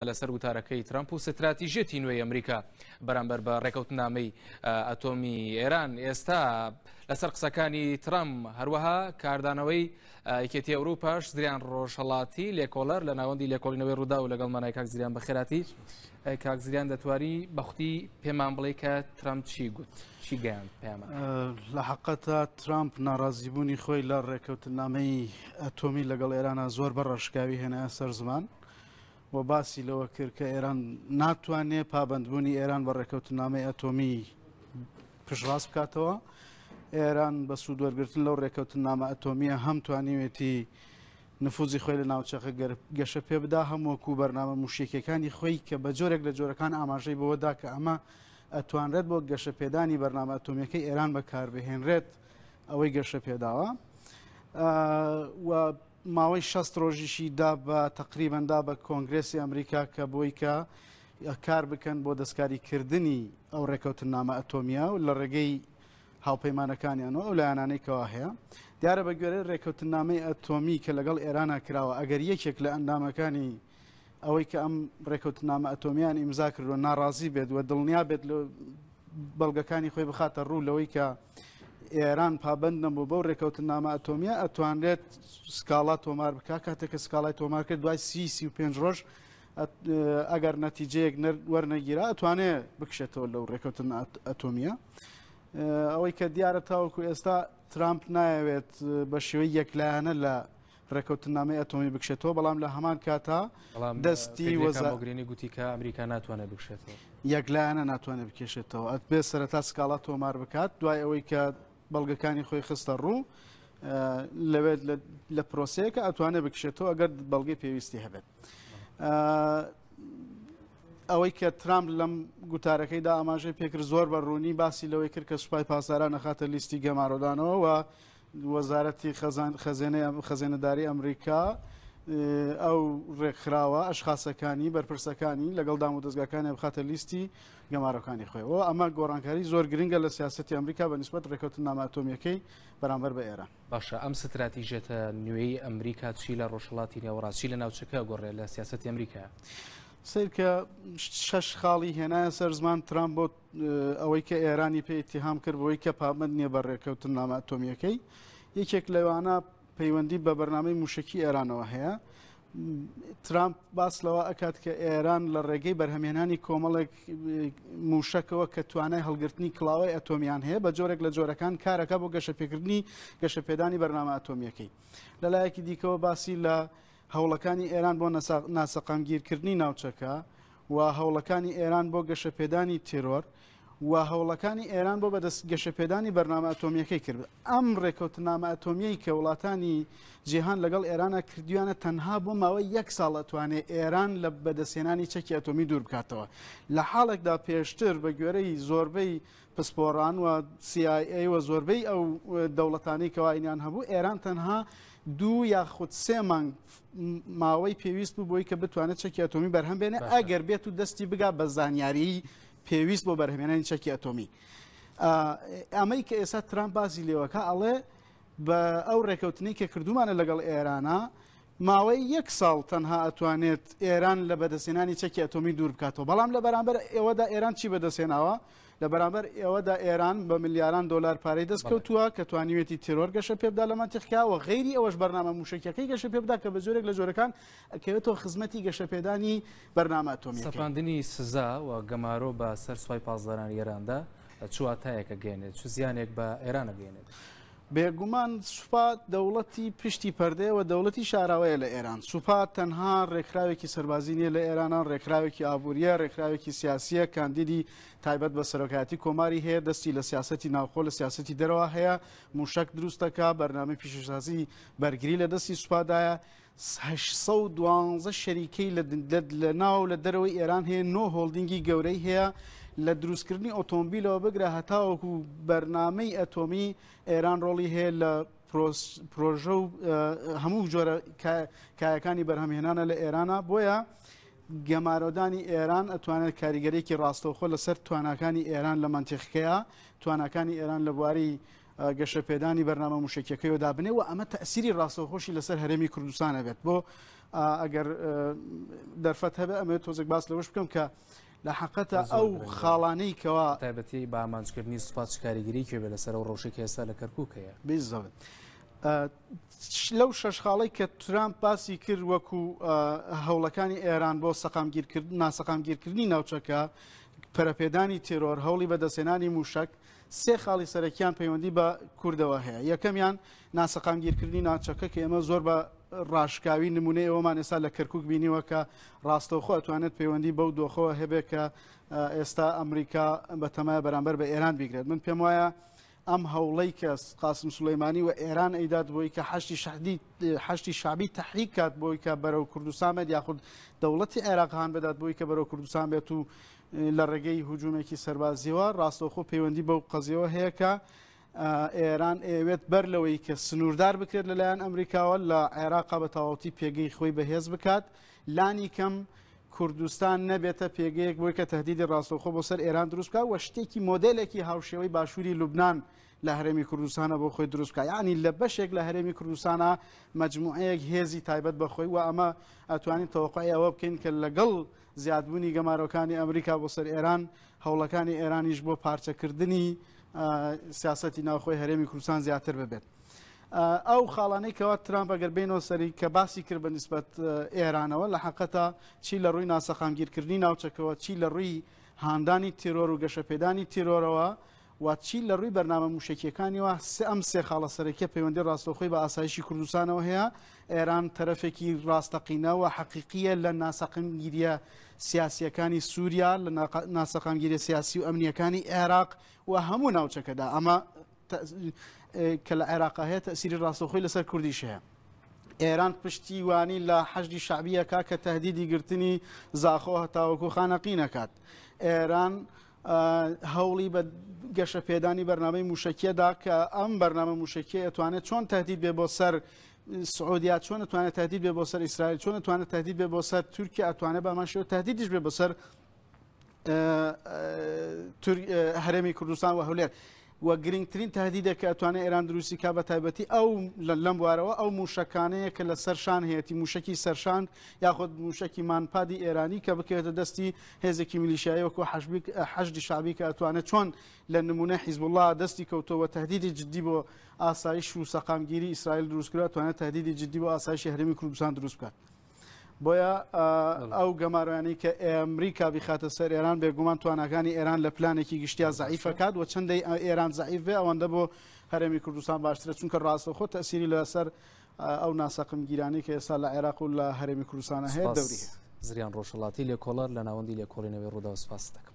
لەسەر وتارەکەی ترەمپ و ستراتیژیەتی نوێی ئەمریکا بەرامبەر بە ڕێکەوتنامەی ئەتۆمی ئێران ئێستا لەسەر قسەکانی ترەمپ، هەروەها کاردانەوەی یەکێتی ئەوروپاش. زریان ڕۆژهەڵاتی، لێکۆڵەر لە ناوەندی لێکۆڵینەوەی ڕووداو لەگەڵ مانای. کاک زریان، بەخێراتی. کاک زریان، دەتوانی بەخودی پێمان بڵێ کە ترەمپ چی گوت، چی گەیاند پەیامە؟ لە حقەتا ترامپ ناڕازیبوونی خۆی لە ڕێکەوتنامەی ئەتۆمی لەگەڵ ئێرانە زۆر بە ڕەشکاوی هێنایە سەر زمان و باسی لەوە کرد کە ئێران ناتوانێ پابەندبوونی ئێران بە ڕێکەوتنامەی ئەتۆمی پشتڕاست بکاتەوە. ئێران بە سوود وەرگرتن لەو ڕێکەوتنامە ئەتۆمیە هەم توانیوێتی نفوزی خۆی لە ناوچەکە گەشە پێ بدا، هەم وەکو بەرنامە موشەکیەکانی خۆی کە بە جۆرێک لە جۆرەکان ئاماژەی بەوەدا کە ئەمە ئەتوانرێت بۆ گەشە پێدانی بەرنامە ئەتۆمیەکەی ئێران بەکاربهێنرێت، ئەوەی گەشە پێداوە و ماوەی 60 ڕۆژیشی دا بە تقریبان دا بە کۆنگرێسی ئەمریکا کە بۆی کە کار بکەن بۆ دەستکاریکردنی ئەو ڕێکەوتنامە ئەتۆمیە و لە ڕێگەی هاوپەیمانەکانیان و ئەو لایەنانەی کەوا هەیە. دیارە بە گوێرەی ڕێکەوتنامەی ئەتۆمی کە لەگەڵ ئێرانە کراوە، ئەگەر یەکێک لە ئەندامەکانی ئەوەی کە ئەم ڕێکەوتنامە ئەتۆمیان ئیمزا کردووە ناڕازی بێت و دڵنیا بێت لە بەڵگەکانی خۆی بخاتە ڕوو لەوەی کە ئێران پابند نەبوو بەو ڕێکەوتنامە ئەتۆمیە، ئەتوانرێت سکاڵا تۆمار بکات. کاتێک کە سکاڵای تۆمار کرد، دوای 30، 35 ڕۆژ ئەگەر نەتیجەیەک وەرنەگیرا، ئەتوانێت بکشێتەوە لەو ڕێکەوتن ئەتۆمیە. ئەوەی کە دیارە تاوەکو ئێستا ترامپ نایەوێت بە شێوەی یەکلایەنە لە ڕێکەوتنامەی ئەتۆمی بکشێتەوە، بەڵام لە هەمان کاتا دەستی وەزارەتی گوتی کە ئەمریکا ناتوانێت بکشێتەوە. یەکلایەنە ناتوانێت بکێشێتەوە، ئەبێ سەرەتا سکاڵا تۆمار بکات، دوای ئەوەی کە بەڵگەکانی خۆی خستە ڕوو لەوێت لە پرۆسەیەکە ئەتوانێت بکشێتەوە ئەگەر بەڵگەی پێویستی هەبێت. ئەوەی کە ترامپ لەم گوتارەکەیدا ئاماژەی پێکرد، زۆر بە ڕوونی باسی لەوەی کرد کە سوپای پاسداران نەخاتە لیستی گەمارۆدانەوە و وەزارەتی خەزێنەداری ئەمریکا، ئەو ڕێکخراوە، ئەشخاصەکانی، بەرپرسەکانی لەگەڵ دام و دەستگاکانی بخاتە لیستی گەمارۆکانی خۆیەوە. ئەمە گۆڕانکاری زۆر گرنگە لە سیاستی ئەمریکا بە نسبەت ڕێکەوتنامە ئەتۆمیەکەی بەرامبەر بە ئێران. باشە، ئەم ستراتیژێتە نوێی ئەمریکا چی لە ڕۆژهەڵاتی نێوەڕاست، چی لە ناوچەکە گۆڕێ لە سیاستی ئەمریکا؟ سیر کە شەش خاڵی هێنایە سەر زمان ترامپ بۆ ئەوەی کە ئێرانی پێ ئیتیهام کرد بۆی کە پابند نییە بە ڕێککەوتنامە ئەتۆمیەکەی. یەکێک لەوانە پەیوەندی بە بەرنامەی موشکی ئێرانەوە هەیە. ترامپ باس لەوە ئەکات کە ئێران لە ڕێگەی بەرهەمێنانی کۆمەڵێک موشەکەوە کە توانای هەڵگرتنی کڵاوەی ئەتۆمیان هەیە، بە جۆرێک لە جۆرەکان کارەکە بۆ گەشەپێکردنی گەشەپێدانی بەرنامە ئەتۆمیەکەی. لەلایەکی دیکەوە باسی لە هەوڵەکانی ئێران بۆ ناسەقامگیرکردنی ناوچەکە و هەوڵەکانی ئێران بۆ گەشەپێدانی تێرۆر و هەوڵەکانی ئێران بۆ بەدەست گەشەپێدانی بەرنامە ئەتۆمیەکەی کرد. ئەم ڕێکەوتنامە ئەتۆمیەی کە وڵاتانی جیهان لەگەڵ ئێرانە کردویانە، تەنها بۆ ماوەی یەک ساڵ ئەتوانێت ئێران لە بەدەستهێنانی چەکی ئەتۆمی دوور بکاتەوە، لە حاڵێکدا پێشتر بە گوێرەی زۆربەی پسپۆڕان و CIA و زۆربەی ئەو دەوڵەتانی کەواینیان هەبوو، ئێران تەنها 2 یاخود 3 مانگ ماوەی پێویست بوو بۆی کە بتوانێت چەکی ئەتۆمی بەرهەم بێنێ، ئەگەر بێت و دەستی بگا بە زانیاری پێویست بۆ بەرهەمێنانی چەکی ئەتۆمی. ئەمەی کە ئێستا ترامپ باسی لێوەکە، ئەڵێ بە ئەو ڕێکەوتنی کە کردومانە لەگەڵ ئێرانە، ماوەی یەک ساڵ تەنها ئەتوانێت ئێران لە بەدەستێنانی چەکی ئەتۆمی دوور بکاتەوە. بەڵام لە بەرامبەر ئێوەدا ئێران چی بەدەستێناوە؟ لە بەرامبەر ئێوەدا ئێران بە ملیاران دلار پارەی دەست کەوتووە کە توانیوێتی تێرۆر گەشە پێبدا لە مەنتیقەکە و غەیری ئەوەش بەرنامە موشەکیەکەی گەشە پێبدا کە بە جۆرێک لە جۆرەکان ئەکەوێتەوە خزمەتی گەشەپێدانی بەرنامە ئەتۆمیەکەی. سەپاندنی سزا و گەمارۆ بە سەر سوپای پاسدارانی ئێراندا چ واتایەک ئەگەیەنێت، چ زیانێک بە ئێران ئەگەیەنێت؟ بێگومان سوپا دەوڵەتی پشتی پەردەیە و دەوڵەتی شاراوەیە لە ئێران. سوپا تەنها ڕێکخراوێکی سەربازی نییە لە ئێرانان، ڕێکخراوێکی ئابووریە، ڕێکخراوێکی سیاسیە، کاندیدی تایبەت بە سەرۆکایەتی کۆماری هەیە، دەستی لە سیاسەتی ناوخۆ، لە سیاسەتی دەرەوە هەیە، موشک دروستەکە، بەرنامەی پیشەسازی بەرگری لە دەستی سوپادایە. 812 شەریکەی لە ناو لە دەرەوەی ئێران هەیە، نۆ هۆڵدینگی گەورەی هەیە، لە دروستکردنی ئۆتۆمبیلەوە بگرە هەتاوەکو بەرنامەی ئەتۆمی ئێران ڕۆڵی هەیە لە پرۆژە و هەموو جۆرە کایەکانی بەرهەمهێنانە لە ئێرانە. بۆیە گەمارۆدانی ئێران ئەتوانێت کاریگەرێکی ڕاستەوخۆ لەسەر تواناکانی ئێران لە مەنتیقەکەیە، تواناکانی ئێران لە بواری گەشەپێدانی بەرنامە موشەکیەکەیەوە دابنێ و ئەمە تەسیری ڕاستەوخۆشی لەسەر هەرێمی کوردستانە بێت بۆ ئەگەر دەرفەت هەبێ ئەمەوێت تۆزێک باس لەوەش بکەم کە لە حقەتە ئەو خاڵانەی کەوا تایبەتی بە ئامانجکردنی سوپا چ کاریگەری کوێ بێ لەسەر ئەو ڕەوشەی کە ئێستا لە کەرکوک هەیە؟ بیزەبت. لەو شەش خاڵەی کە ترامپ باسی کرد وەکو هەوڵەکانی ئێران بۆ سەقامگیرکردن ناسەقامگیرکردنی ناوچەکە پەرەپێدانی تێرۆر هەوڵی بەدەستهێنانی موشک سێ خاڵی سەرەکیان پەیوەندی بە کوردەوە هەیە یەکەمیان ناسەقامگیرکردنی ناوچەکە کە ئێمە زۆر بە ڕاشکاوی نمونەی ئەوەمان ئێستا لە کەرکک بینیوە کە ڕاستەوخۆ ئەتوانێت پەیوەندی بەو دۆخەوە هەبێ کە ئێستا ئەمریکا بەتەمایە بەرامبەر بە ئێران بیگرێت من پێم وایە ئەم هەوڵەی کە قاسم سولەیمانی و ئێران ئەیدات بۆی کە حەشدی شەعبی حەشدی شەعبی تەحریک کات بۆی کە بەرەو کوردستان بێت یاخود دەوڵەتی عێراق هان بدات بۆی کە بەرەو کوردستان بێت و لە ڕێگەی هجوومێکی سەربازیەوە ڕاستەوخۆ پەیوەندی بەو قەزیەوە هەیە کە ئێران ئەیەوێت بەر لەوەی کە سنووردار بکرێت لەلایەن ئەمریکاوە لە عێراقا بە تەواوەتی پێگەی خۆی بەهێز بکات لانی کەم کوردستان نەبێتە پێگەیەک بۆی کە تهدیدی ڕاستەوخۆ بۆ سەر ئێران دروست بکات و شتێکی مۆدێلێکی هاوشێوەی باشووری لوبناان لە هەرێمی کوردستانە بۆ خۆی دروست بکات یعنی لە بەشێک لە هەرێمی کوردستانە مجموعەیەک هێزی تایبەت بە خۆی و ئەمە ئەتوانین تەوەقعی ئەوە بکەین کە لەگەڵ زیادبوونی گەمارۆکانی ئەمریکا بۆ سەر ئێران هەوڵەکانی ئێرانیش بۆ پارچەکردنی سیاسەتی ناوخۆی هەرێمی کوردستان زیاتر ببێت. ئەو خاڵانەی کەوا ترامپ ئەگەر بینەوە سەری کە باسی کرد بە نسبەت ئێرانەوە لە حقەتە چی لە ڕووی ناسەقامگیرکردنی ناوچەکەوە چی لە ڕووی هاندانی تێرۆر و گەشەپێدانی تێرۆرەوە و چی لە ڕووی بەرنامە موشەکیەکانیەوە سێ ئەم سێ خاڵە سەرەکیە پەیوەندی ڕاستەوخۆی بە ئاسایشی کوردستانەوە هەیە ئێران تەرەفێکی ڕاستەقینە و حەقیقیە لە ناسەقامگیریە سیاسیەکانی سووریا لە ناسەقامگیریە سیاسی و ئەمنیەکانی عێراق و هەموو ناوچەکەدا ئەمە کە لە عێراق هەیە تەسیری ڕاستەوخۆی لەسەر کوردیش هەیە. ئێران پشتیوانی لە حەشدی شەعبیەکە کە تهدیدی گرتنی زاخۆ هەتاوەکو خانەقی نەکات. ئێران هەوڵی بە گەشەپێدانی بەرنامەی موشەکیە دا کە ئەم بەرنامە موشەکیە ئەتوانێت چۆن تهدید بێ بۆ سەر سعودیا چۆن ئەتوانێت تهدید بێ بۆ سەر ئیسرائیل چۆن ئەتوانێت تهدید بێ بۆ سەر تورکیا ئەتوانێت بە هەمان شێوە تهدیدیش بێ بۆ سەر هەرێمی کوردستان و هەولێر و گرنگترین تهدیدێک کە ئەتوانێت ئێران دروستی کا بە تایبەتی ئەو لەم بوارەوە ئەو موشەکانەیە کە لە سەرشان هەیەتی موشەکی سەرشان یاخود موشەکی مانپادی ئێرانی کە بکەوێتە دەستی هێزێکی میلیشیایی وەکو حەشدی شەعبی کە ئەتوانێت چۆن لە نمونە حیزبوڵڵا دەستی کەوتەوە تهدیدی جدی بۆ ئاسایش و سەقامگیری ئیسرائیل دروست کرا توانێت تهدیدی جدی بۆ ئاسایشی هەرێمی کوردستان دروست بکات. بۆیە ئەو گەمارۆیانەی کە ئەمریکا بیخاتە سەر ئێران بێگومان تواناکانی ئێران لە پلانێکی گشتیا زەعیفەکات و چەندەی ئێران زەعیف بێ ئەوەندە بۆ هەرێمی کوردستان باشترە چونکە ڕاستەوخۆ تەسیری لەسەر ئەو ناسەقمگیرانەی کە ئێستا لە عێراق و لە هەرێمی کوردستانە هەیە دەوری هەیە. زریان ڕۆژهەڵاتی لێکۆڵەر لە ناوەندی لێکۆڵینەوەی ڕووداو سپاست دەکەم.